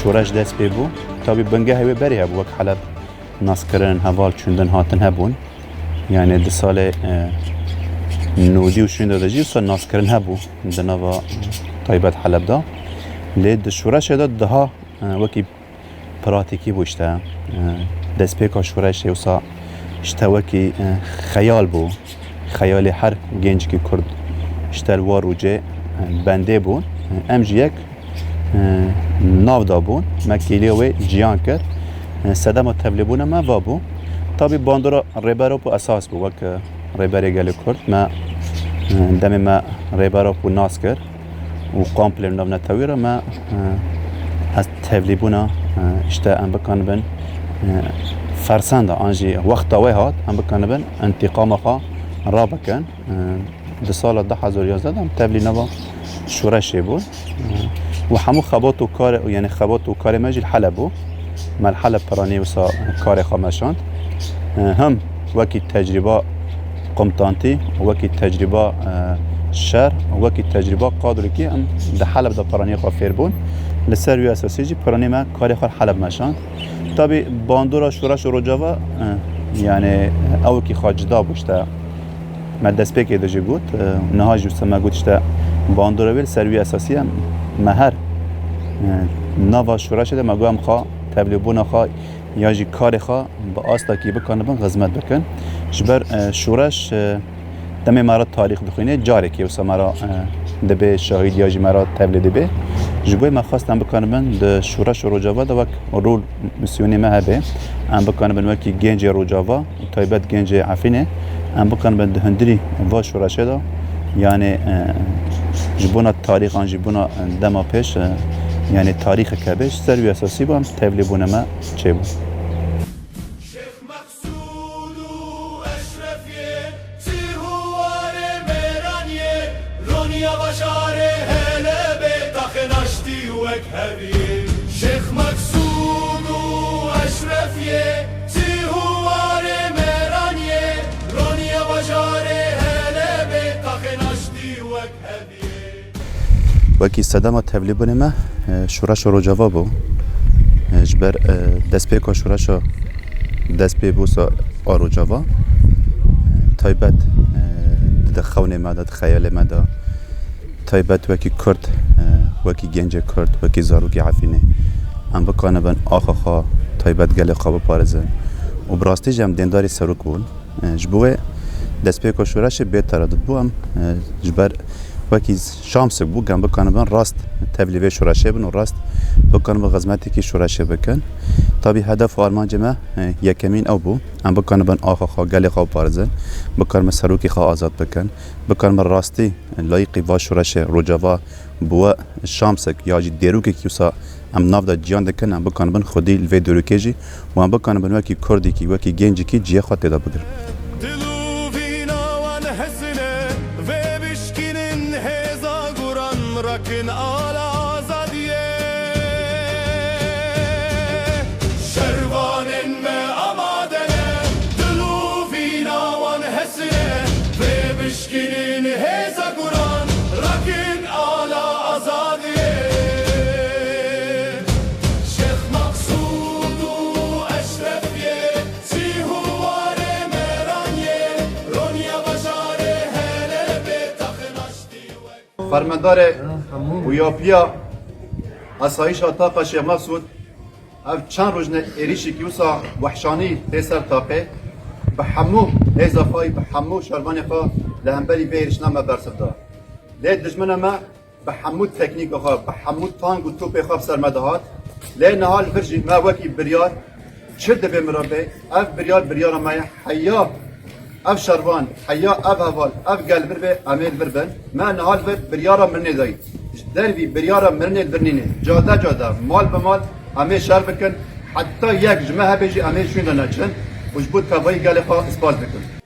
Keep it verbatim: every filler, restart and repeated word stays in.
Şoreş dest pê bû. Tabî bingehê wê berê hebû, wek Heleb naskirin, heval çûndin hatin hebûn. Yani di salê, e, nodî û şûnde de jî wisa naskirin hebû di nava taybet Heleb de. Lê di şoreşê de daha, e, wekî pratîkî bû işte. E, destpêka şoreşê wisa işte wekî, e, xeyal bû. Xeyalê her gencekî Kurd işte li war rûcê, e, bendê bûn. E, em jî yek, e, nav da bûn. Me kêliya wê ciyan kir. E, sedema tevlîbûna me va bû. Tabî bandora Rêber Apo esas bû, wek, e, Rêberê Gelê Kurd. Me, e, demê me Rêber Apo nas kir û komplê navnetewî re me, e, ez tevlîbûna, e, işte em bikanibin, e, fersenda an jî wexta wê hat, em bikanibin întîqama xwe rabikin. E, di sala du hezar yazdeh de em tevlî nava şoreşê bûn. E, û hemû xebat û karê, yani xebat û karê me jî li Heleb bû. Me li Heleb piranî wisa karê xwe meşand. E, hem wekî tecrîba komutantî, wekî tecrîba, e, şer, wekî tecrîba kadrokî em di Heleb de piranî xwe fêr bûn. Li ser wî esasî jî piranî me karê xwe li Heleb meşand. Tabî bandora şoreş û Rojava, e, yani ewkî xwe cida bû işte. Me destpêkê de jî got, e, niha jî wisa me got işte bandora wê li ser wî esasî ye. Me her, e, nava şoreşê de me got em xwe tevlîbûna xwe ya jî karê xwe bi astekî bikanibin xizmet bikin. Ji ber, e, şoreş, e, demê me re tarîx dixwîne, carekê wisa me re, e, dibe şahîd ya jî me re tevlî dibe. Ji bo me xwest em bikanibin di şoreş û Rojava de wek rol misyonê me hebe. Em bikanibin wekî gencê Rojava, taybet gencê Efrînê, em bikanibin di hundirî va şoreşê de, yani, e, ji bona tarîxan, ji bona dema pêş, e, yani tarîxek hebe, ji ser wî esasî bû em tevlîbûna me çêbû. Şêx Meqsûd û Eşrefiyê, Sîh û Warê Mêraniyê, Ronya bajarê Helebê, taxên aştî wek heviyê. Şêx Meqsûd û Eşrefiyê, Sîh û Warê Mêraniyê, Ronya bajarê Helebê, taxên aştî wek heviyê. Wekî sedema tevlîbûnê me, e, şoreşa Rojava bû. E, ji ber, e, destpêka şoreşa dest pê bû sa a Rojava. E, taybet, e, di xewnê me de, di xeyalê me de, taybet wekî Kurd, e, wekî gencê Kurd, wekî zarokê Efrînê, em bikanibin axa xwe, taybet gelê xwe biparêzin. Û bi rastî jî em dêndarî Serok bûn. E, ji bo wê destpêka şoreşê bê teredût bû. Em, e, ji ber wekî şamsik bû, em bikanibin rast tevlî vê şoreşê bin û rast bikanibin xizmetekî şoreşê bikin. Tabî hedef û armancê me, e, yekemîn ew bû. Em bikanibin axa xwe, gelê xwe biparêzin, bikanibin serokê xwe azad bikin, bikanibin rastî layîqî va şoreşê Rojava bi we şamsek ya jî dêrokekî wisa em nav de ciyan dikin, em bikanibin xwedî li vê dêrokê jî û em bikanibin wekî kurdekî, wekî gencekî cihê xwe tê de bigirin. Dil û vîna wan hesine, vê bişkînin hêza guran, rakin ala azadiyê. Şervanên me amade ne, dil û vîna wan hesine, vê bişkînin hêza guran, rakin ala azadiyê. Şêx Meqsûd û Eşrefiyê, Sîh û Warê Mêraniyê, Ronya bajarê Helebê, taxên aştî wek Fermendarê û yapiya asayîşa taqa Şêx Meqsûd, ev çend roj ne êrîşekî wisa wehşanî tê ser taqê, bi hemû hêza xwe, bi hemû şervanê xwe li hemberî vê êrîşna me bersiv da. Lê dijmina me bi hemû teknîka xwe, bi hemû tank û topê xwe bi ser me dihat. Lê niha li vir jî me wekî biryar, çi divê min re bê, ev biryar biryara me ye. Heya ev şervan, heya ev heval, ev gel vir bê, em ê li vir bin. Me niha li vir biryara mirinê dayî. Ji dervî biryara mirinê li vir nîne. Cade cade, mal bi mal, em ê şer bikin. Heta yek ji me hebe jî em ê şûnde neçin û ji bo tevayî gelê xwe îspat bikin.